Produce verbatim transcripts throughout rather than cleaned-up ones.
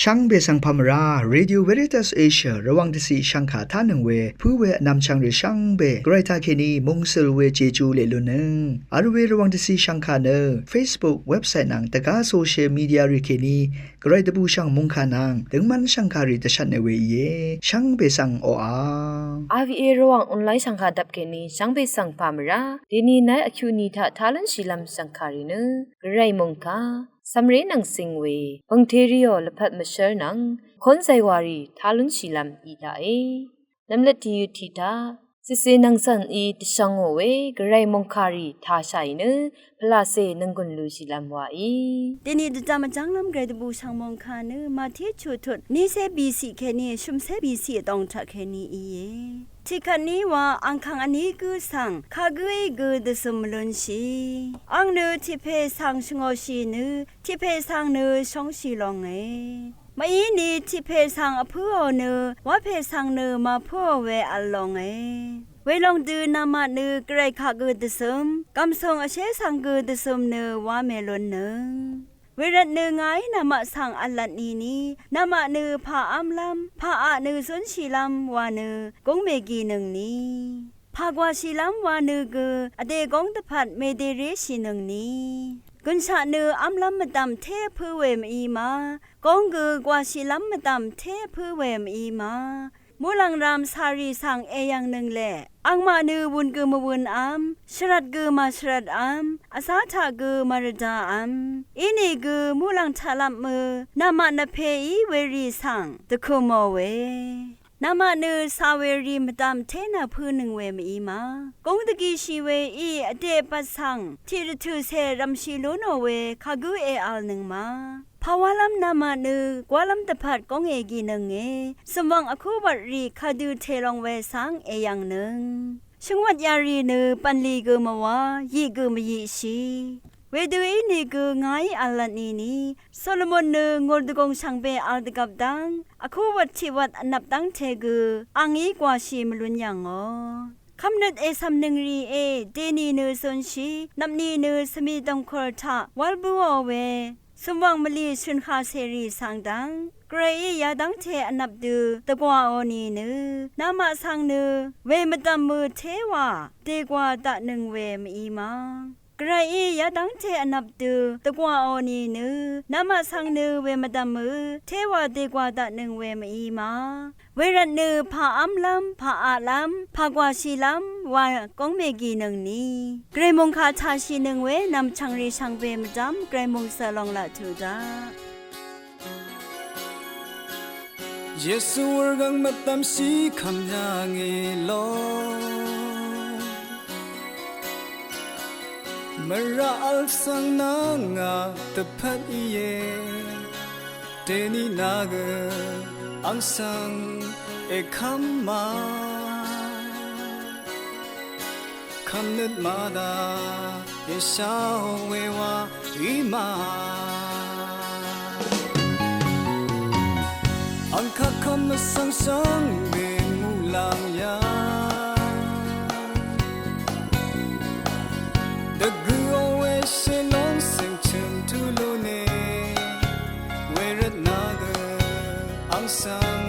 Shvngbe svng pà mvrá, Radio Veritas Asia Rvwàng dvciq shvngkà tánøng we pǿ we vnvmchvng rì shvngbe gvray taqkèní mungsøl we Jeju leq lunnøng vl we Rvwàng dvciq shvngkà nø Facebook, website nvng dvgá social media rì kèní gvray dvbùshv̀ng mòngkà nvng døngmv́n shv̀ngkàrì dvshvtne we íe. Shvngbe svng oqà RVA Rvwàng online shv̀ngkà dvp kèní shvngbe svng pà mvrá. Dèní naí vkyuqni taq tá lúnshìlv́m shv̀ngkàrì nø gvray mòngkà cv̀mré nvng cing we pø̀ngteriò lvpat mvshv́r nvng kónzay warì tá lúnshìlv́m í daqe. Nvmlvt tìyøt tiq taq cìcè nvng cv̀n í dvshvngò we gvray mòngkàrì tāshàì nø pvlacè nvnggùn lushìlv́m wàí. Dèní dvdvm vjv́nglv́m gvray dvbùshv̀ng mòngkà nø Màté chuqtut nícé bìciq kèní shø̀mcé bìciq vdòng taqkèní íe. Tiqkvtní wa angkàng vní gǿ svng kagǿí gø dvzøm mvlúnshì. Àng nø tiqpè svng shvngōshì nø tiqpè svng nø shóngshì longe. Mvíni tiqpè svng vpǿò nø wapè svng nø màpǿò we vl longe. Welòng dø namaq nø gvray kaq gø dvzøm, gv̀msùng vshé svng gø dvzøm nø wá mèlunnøng. Wervtnø ngàí namaq svng v̄lvt nìni, namaq nø pà v́mlv́m, pà aq nø zúnshìlv́m wa nø gúng mègìnøngni. Pà gwàshìlv́m wa nø gø vdè góng dvpvt mèdèréshìnøngni. Gùnshaq nø v́mlv́m mvdv̀m té vpǿ we mví ma, góng gø gwàshìlv́m mvdv̀m té vpǿ we mví ma. Muqlàng ram càrì svng èyv̀ngnøng lè, angmaq nø wun gø mvwunv́m, shvrvt gø màshvrvtv́m, vzá taq gø màrvdav́m. Inìgø muqlàng taqlvpmø namaq nvpèí werì svng dvkø̀mò we. Namaq nø cà werì mvdv̀m té nvpǿnøng we mví ma. Gúng dvgishì we í vdè vbvt svng tiqdvtø̀cè rv̀mshì lú nò we kagǿ èvlnøng ma. Pàwálv́m namaq nø gwálv́m dvpvt góng ègìnønge, zø̀mwv̀ng vkúwvtrì kadø tèlong we svng èyv̀ngnøng. Shø̀ngwvt yarì nø bv̀nlì gø mvwá, yiq gø mvyiqshì. Wedø ínìgø ngàí v̄lvt nìni, Solomon nø ngùr dvgùng shvngbe v̄l dvgvp dv́ng, vkúwvt tiqwvt vnvp dv́ngte gø, àngí gwàshì mvlun yv̀ngò. Kv́mnøt ècv̀mnøng rìé, dènì nø zunshì, nvpni nø svmi dv̀ngkùr taq wál bǿò we, zø̀mwv̀ng mvlì shø̀n kà cèrì svng dv́ng, gvrayí yadv́ngte vnvp dø dvgwàò nìnø, namaq svng nø, wemvdv̀m mø téwà, dègwà daqnøng we mví ma. Gvrayí yadv́ngte vnvp dø dvgwàò nìnø, namaq svng nø wemvdv̀m mø téwà dègwà daqnøng we mví ma. Wervtnø pà v́mlv́m, pà aqlv́m, pà gwàshìlv́m wa góng mègìnøngni. Gvray mòngkà tàshìnøng we nv̀mchv̀ngrì shvngbe mvdv́m gvray mòngsø long laq tuq daq. Yesu wurgvng mvdv̀mshì kvmyv̀ng èlong. Mvraq vl svng nvng ngà dvpvt íe. Dèní nà gø àng svng èkv́m ma. Kvmnøt màdà èsháò we wa í ma. Àng kaq kvm vsvng shvngbe muqlàng yà. Dvgø̀ò we shèlóng sèngchø̀m tulu ne. Wervt nà gø àng svng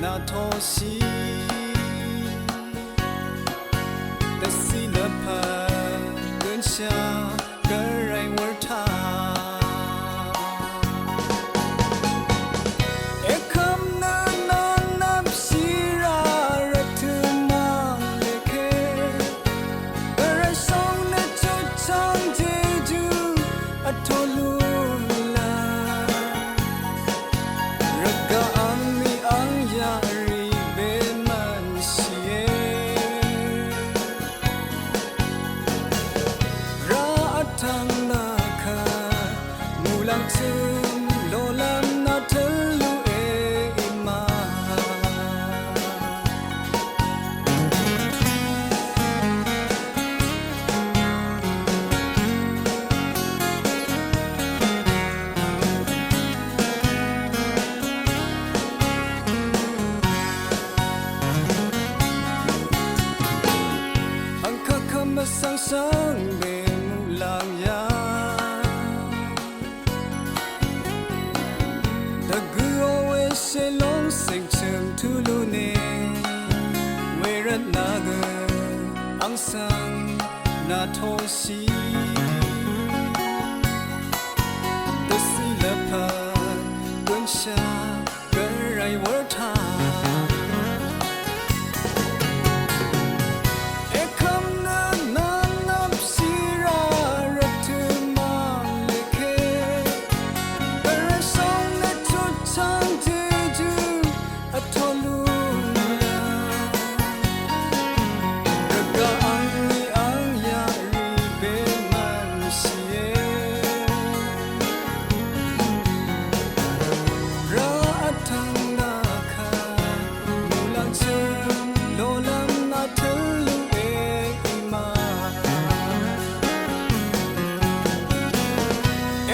nà toshì. Dvciq lvpat gønshà gvray wurtaq. Èkvm nø nvng nvpshì rà rvtø̀ mv̀ng lèké. Gvray shóng nø chutchvng jejú vtō lúnlá. Rvgaq àngní àng yaqrì be Tulu ne, wervt nvgø, angsvng natoshi. Dvsi lvpat, gønshaq, gvray wurta. Ekvm nø nanap shira rvtø mvleke. Gvray shong nø tutang jeju vtolu la. Rvgaq angni angyaq rì bemvn shìe. Rvt vtvng dvka mulang chøn lolvm nvtøl luq e ima.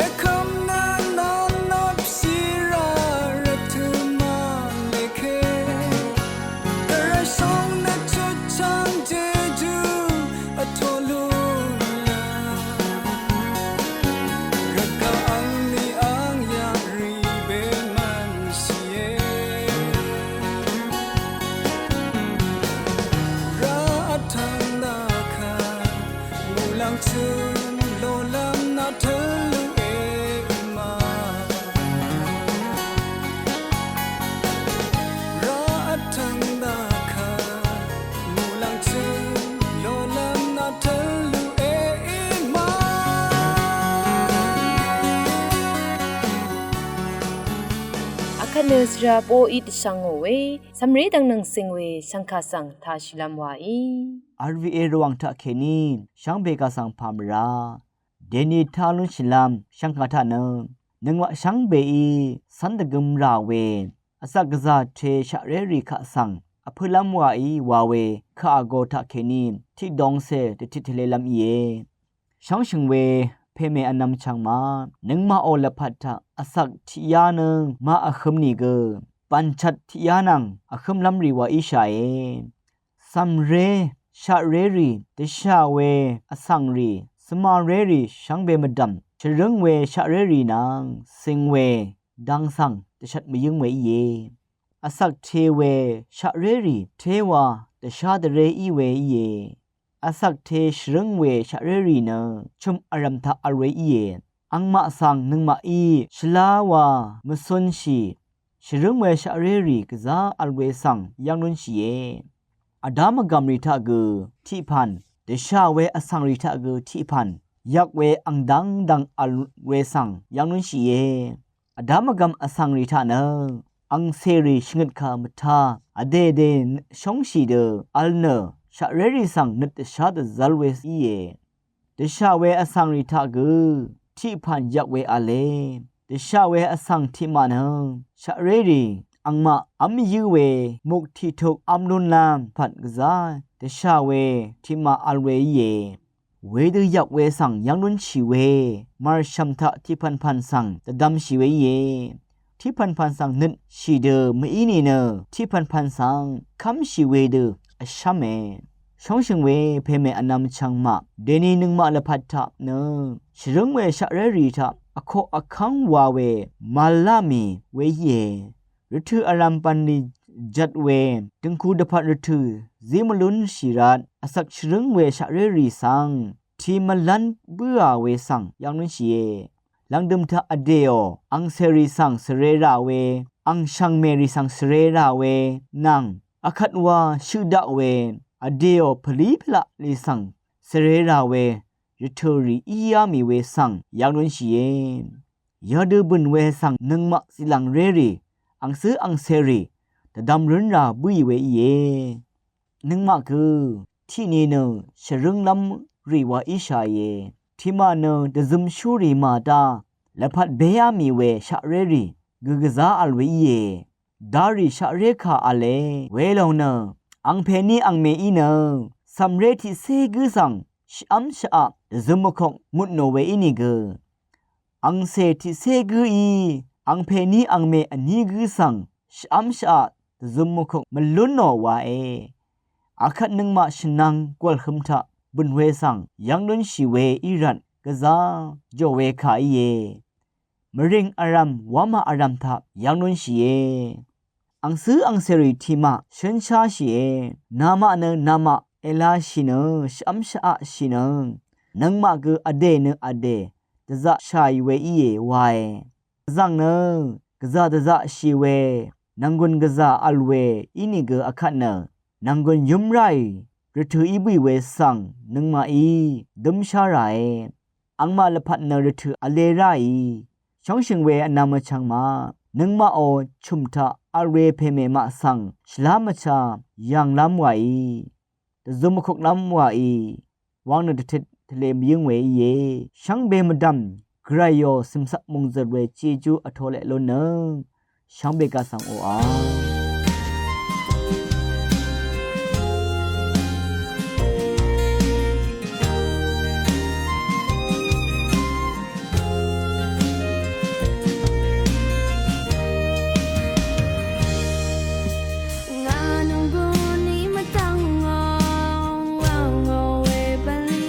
Ekvm nø nanap shira rvtø mvleke. Gvray shong nø tutang jeju vtolu la. Rvgaq angni angyaq rì bemvn shìe. Rvt vtvng dvka mulang chøn lolvm nvtøl luq e ima. Rvt vtvng dvka mulang chøn lolvm nvtøl luq e ima. Akvt nø svra poqí dvshvngò we, cv̀mré dvng nvng cing we shvngkà svng tashìlv́m waí. R V A Rvwàng taqkèní shvngbe kà svng pà mvrá. Dèni tá lúnshìlv́m shvngkà taq nø nøngmaq shvngbeí cv́n dvgøm rà we vsvk gvzà te shaqrérì kaq svng vpǿlv́m waí wa we kaq vgo taqkèní tiqdongcè dvtit tvlelv́m íe. Shóngshø̀ng we pèmè vnvm chvngmaq nøngmaqò lvpat taq vsvk tiqyá nø màvhøm nìgø bv̀nchvt tiqyá nvng vhǿmlv́m rì wa íshàe. Cv̀mré shaqrérì dvshà we vsvngrì svmarérì shvngbe mvdv̀m shvrǿng we shaqrérì nvng cing we dang svng dvshvt mvyǿng we íe. Vsvk te we shaqrérì téwa dvshá dvré í we íe. Vsvk te shvrǿng we shaqrérì nø chø̀m vrv̀m taq vl we íe. Angmaq svng nøngmaqí shvlá wa mvcunshì shvrǿng we shaqrérì gvzá vl we svng yv́ng lúnshìe. Vdá mvgv̀mrì taq gø tiqpv̀n dvshà we vsvngrì taq gø tiqpv̀n yvk we angdv́ngdvng vl we svng yv́ng lúnshìe. Vdá mvgv̀m vsvngrì taq nø angcèrì shvngøt kà mvtá vdèdè shóngshì dø vl nø shaqrérì svng nøt dvshá dvzv́l we íe. Dvshà we vsvngrì taq gø tiqpv̀n yvk we v̄le. Dvshà we vsvng tiqmaq nø shaqrérì angmaq v́m yǿ we muk tiqtuk v́m lúnlv́m pvt gvzá dvshà we tiqmaq vl we íe. Wedø yvk we svng yv́ng lúnshì we màrshv̀m taq tiqpv̀npv̀n svng dvdvmshì we íe. Tiqpv̀npv̀n svng nøtshì dø mv-í nìnø tiqpv̀npv̀n svng kv́mshì wedø vshv́me. Shóngshø̀ng we pèmè vnvm chvngmaq dèni nøngmaq lvpat taq nø shvrǿng we shaqrérì taq vkoq vkv́ng wa we màvlá mì we íe. Rvtø̀ vrv̀m bv̀nlì jvt we døngku dvpvt rvtø̀ zí mvlúnshì rvt vsvk shvrǿng we shaqrérì svng tì mvlv́n bǿà we svng yv́ng lúnshìe. Lv̀ngdø̀m taq vdèò angcèrì svng svre rà we, ang shv̀ngmèrì svng svre rà we nvng akvt wa shøq daq we vdèò pvlí pvlaqlì svng svre rà we rvtø̀rì íá mì we svng yv́ng lúnshìe. Yadø bø̀n we svng nøngmaq zìlv̀ngrérì angcǿ angcèrì dvdvm rǿnrà bǿì we íe. Nøngmaq gø tiqni nø shvrǿnglv́m rì wa íshàìe. Tiqmaq nø dvzømshúrì màdá lvpat béá mì we shaqrérì gø gvzá vl we íe. Darì shaqré kà v̄le welòng nø angpèní angmèí nø cv̀mré tiqcé gǿ svng shvv́m shvaq dvzøm mvkok mutnò we ínìgø angcè tiqcé gǿí angpèní angmè vní gǿ svng shvv́m shvaq dvzøm mvkok mvlúnò wae. Akvt nøngmaq shvnvng gwv̀lhøm taq bø̀n we svng yv́ng lúnshì we í rvt gvzá jò we kà íe. Mvrìng vrv̀m wámà vrv̀m taq yv́ng lúnshìe. angcǿ angcèrì tiqmaq shǿnsháshìe. Namaq nø namaq èlashì nø, shvv́m shvaqshì nø, nøngmaq gø vdè nø vdè dvzaqshàì we íe wae. Vzv̀ng nø gvzà dvzaqshì we, nv̀nggùn gvzà vl we ínìgø akvt nø, nv̀nggùn yǿm ráì rvtø̀ í bǿì we svng nøngmaqí dǿmshá ràe. Angmaq lvpat nø rvtø̀ v̄le ráì, shóngshø̀ng we vnvm vchvng ma, nøngmaqò chø̀m taq v̄l we pèmè maq svng shvlá mvchá yv̀nglv́m wàì, dvzum vkuklv́m wàì, wang nø dvtit tvle mvyǿng we íe. Shvngbe mvdv̀m Gvrayò cø̀mcvp mòngzø̀l we Jejú vtoleq lún nø shvngbe gvsvng oqà. Ngà nònggùn í mvdv̀ngò, wàngò we bv̀nlì,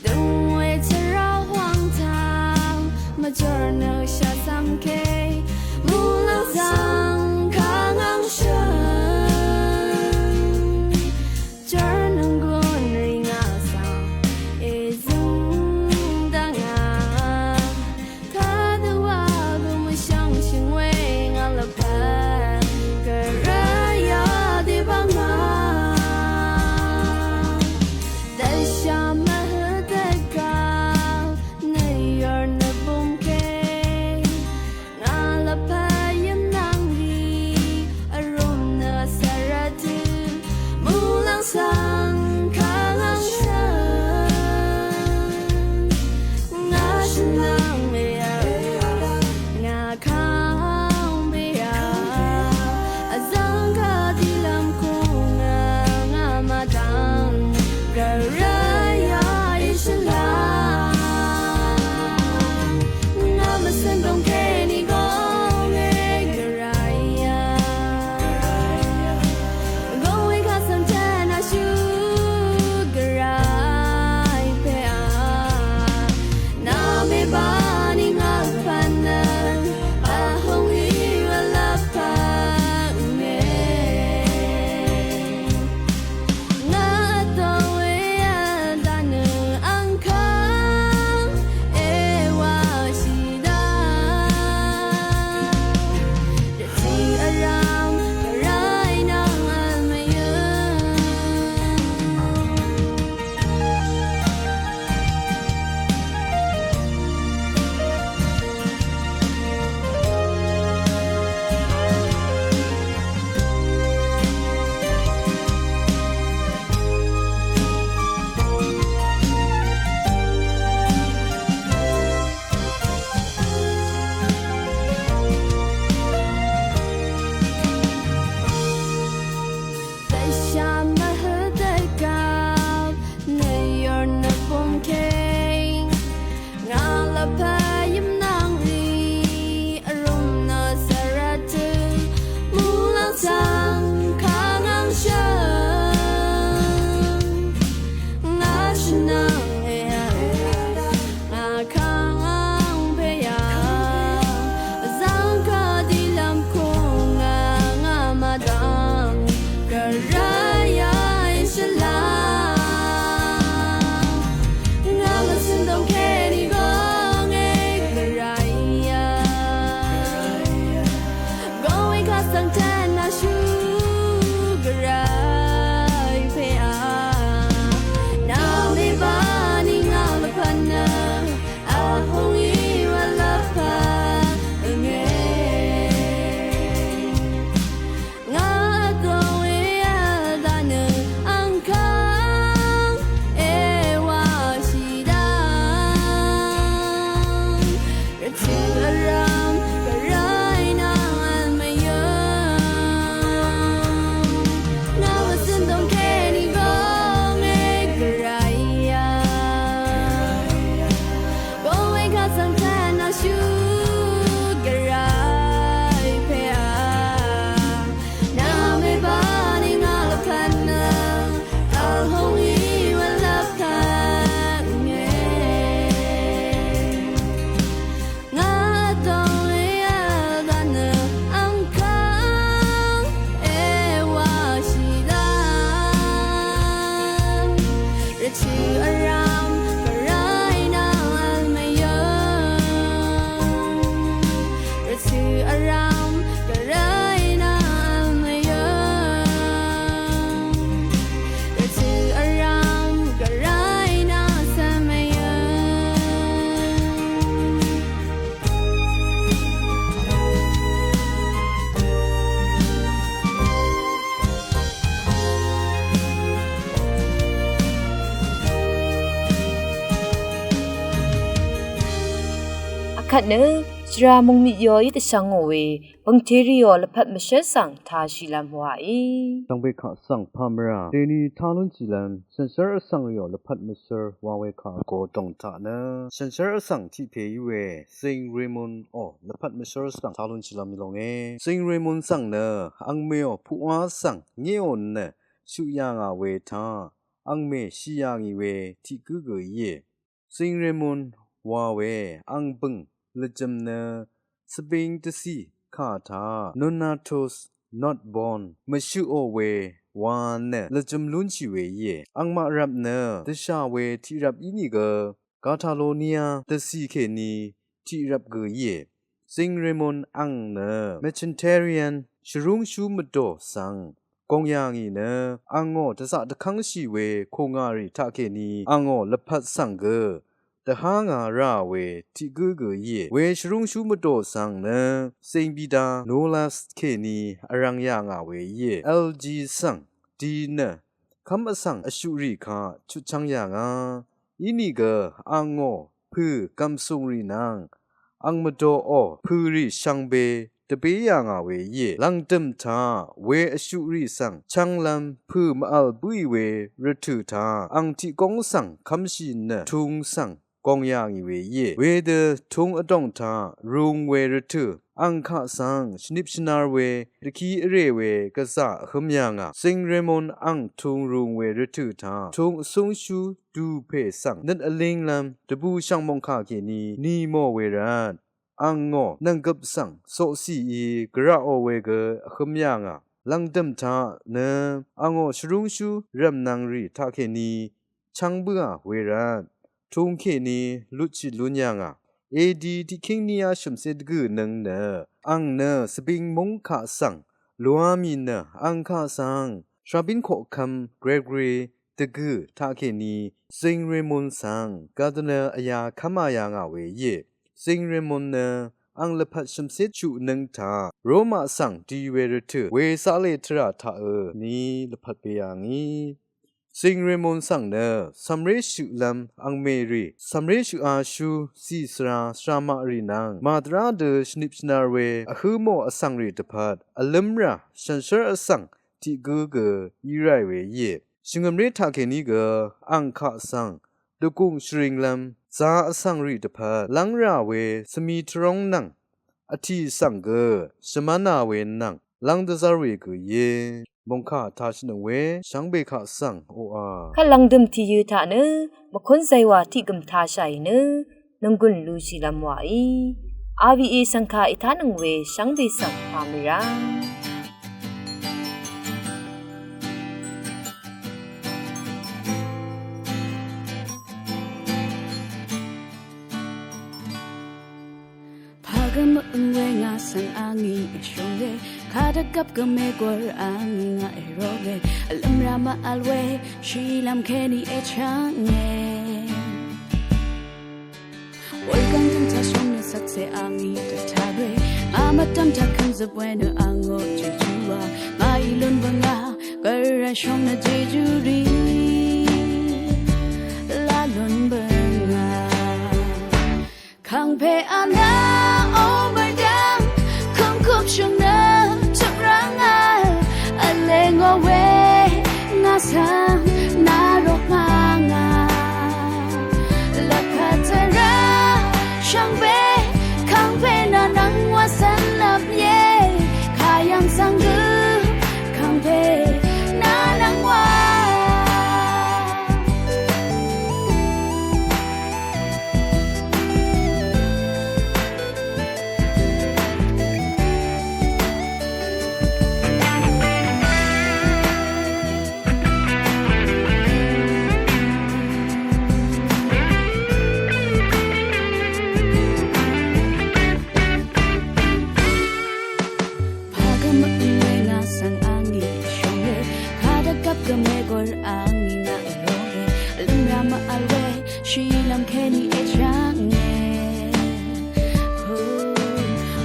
døng we tvrá hwàng taq, mvjòr nø shvcv̀m ke, muqlàng svng kà ngv̀ng shø̀n. Jv́r nònggùn rì ngà svng èzø̀ng dvngà, kadø wa gø mvshv̀ngshø̀ng we ngà lvpat gvray yà dì bvngà. Dvshà mvhø dvgà nø yv̀r nø bùngke, Kvt nø shvra mungmit yò í dvshvngò we bø̀ngteri yò lvpat mvshv́r svng tāshìlv́m wàí. Shvngbe kaq svng pàmvrà dèni tá lúnshìlv́m shànshér vsvng yò lvpat mvshv́r wa we kaq vgō dòng taq nø shànshér vsvng tiq pè í we Zing Raymond ò lvpat mvshv́r svng tá lúnshìlv́m í longe. Zing Raymond svng nø angmè ò puqwá svng ngéò nø shuq yà ngà we taq angmè shì yà ngì we tiq gǿ gø íe. Zing Raymond wa we ang bø̀ng lvjø̀m nø svbing dvcì kà taq Nonatus Notbon mvshøqò we wa nø lvjø̀m lúnshì we íe. Angmaq rvp nø dvshà we tiq rvp ínìgø Catalonia dvcì kèní tiq rvp gø íe. Zing Raymond ang nø Mercedarian shvrúngshú mvdò svng gòng yà ngì nø angò dvzaq dvkv́ngshì we kùngà rì taqkèní angò lvpat svng gø dvhá ngà rà we tiq gǿ gø íe. We shvrúngshú mvdò svng nø Zing Bida Nolas kèní vrvng yà ngà we íe. L G svng di nø kv́m vsvng vshuqrì kaq chutchv́ng yà ngà. Inìgø angò pø̀ gv̀msùngrì nvng ang mvdoqò pø̀rì shvngbe dvbé yà ngà we íe. Lv̀ngdø̀m taq we vshuqrì svng chv́nglv́m pø̀ mv-vl bǿì we rvtø̀ taq ang tiq góng svng kv́mshì nø tung svng gòng yà ngì we íe. Wedø tung vdòng taq rung we rvtø̀ ang kaq svng shvnip shvnar we dvkí vrè we gvzà vhǿm yà ngà. Zing Raymond ang tung rung we rvtø̀ taq tung vsúngshú dùpè svng nøt vlínglv́m dvbùshv̀ng mòngkà kèní nì mò we rvt angò nv̀nggøp svng coqcìí gvraqò we gø vhǿm yà ngà. Lv̀ngdø̀m taq nø angò shvrúngshú rv̀mnvng rì taqkèní chv́ng bǿà we rvt tung kèní lutshì lún yà ngà. A D tiqkíng ní á shø̀mcé dvgø̀ nøng nø ang nø svbing múng kaq svng luá mì nø ang kaq svng shabín koqkvm Gregory dvgø̀ taqkèní Zing Raymond svng Cardinal vyā kv́mā yà ngà we íe. Zing Raymond nø ang lvpat shø̀mcé chuq nøng taq Roma svng di we rvtø̀ we zaqlè tvrà taqø ní lvpat bē yà ngì. Zing Raymond svng nø cv̀mré shøqlv́m angmè rì cv̀mré shøqashú zì svra svramaq rì nvng màdvrá dø shvnip shvnar we vhǿ mò vsvng rì dvpvt vlǿmrà shànshér vsvng tiq gǿ gø í ràì we íe. Shvngø̀mré taqkèní gø ang kaq svng dvgùng shvringlv́m zā vsvng rì dvpvt lv́ng rà we svmi tvróng nvng vtì svng gø shvmv́nā we nvng lv́ng dvzv́r we gø íe. Mòngkà tāshìnøng we shvngbe kaq svng oqà kvt lv̀ngdø̀m tìyø̄ taq nø mvkún zaywà tiq gø̀m tāshàì nø nònggùn lushìlv́m wàí. R V A shv̀ngkà ètánøng we shvngbe svng pàmvrà Pagø mø̀ng we ngà svng angí èshúnge, kadvgvp gø mègwvr angí ngà èroge, vlø̀mrà mv-vl we shìlv́m kèní èchv́nge. Wulgv̀ng dø̀ng tashóng nø shvkse angí dvtagwe, ngà mvdv̀m taq kv̀mzøp we nø angó jejúwa, ngàí lún bøngà, gvray shóng nø jejúrì, lá lún bøngà. Kàngpè anà ó mvrdv̀ng, kùngkup shø̀ng nø tøp rvngà, vlengò we ngà svng nà rok ngà ngà. Lvpat tvrà shvngbe, kàngpè nà nvng wà cv̀n lvp ye, kayv̀ng svng gø, kàngpè nà nvng wà. Pagø mø̀ng we ngà svng angí èshúnge, kadvgvp gø mègwvr angí ngà èroge, vlø̀mrà mv-vl we shìlv́m kèní èchv́nge.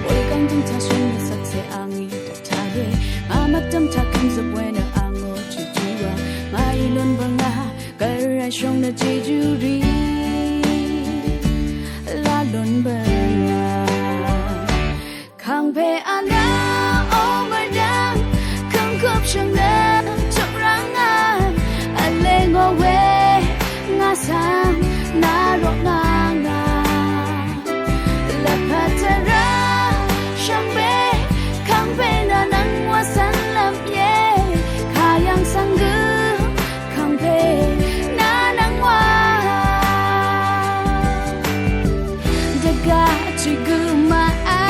Wulgv̀ng dø̀ng tashóng nø shvkse angí dvtagwe, ngà mvdv̀m taq kv̀mzøp we nø angó jejúwa, ngàí lún bøngà, gvray shóng nø jejúrì, lá lún bøngà. Shvngø chøkranga vle ngò we ngà svng nà roq ngà ngà. Lvpat tvrà shvngbe kangpe nà nvng wa svn lvp ye. Kayang svng gø kangpe nà nvng wa. Dvga chigø ma a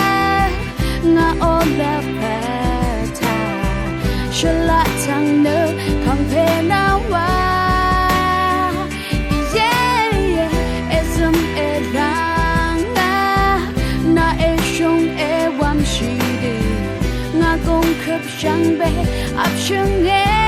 ngà o lvpat tà. Shvlaq tvng nø kangpe nà wa. Ye, ye, ezøm erang a nà eshung ewam shidi. Ngà gong køp shvngbe apshøng e.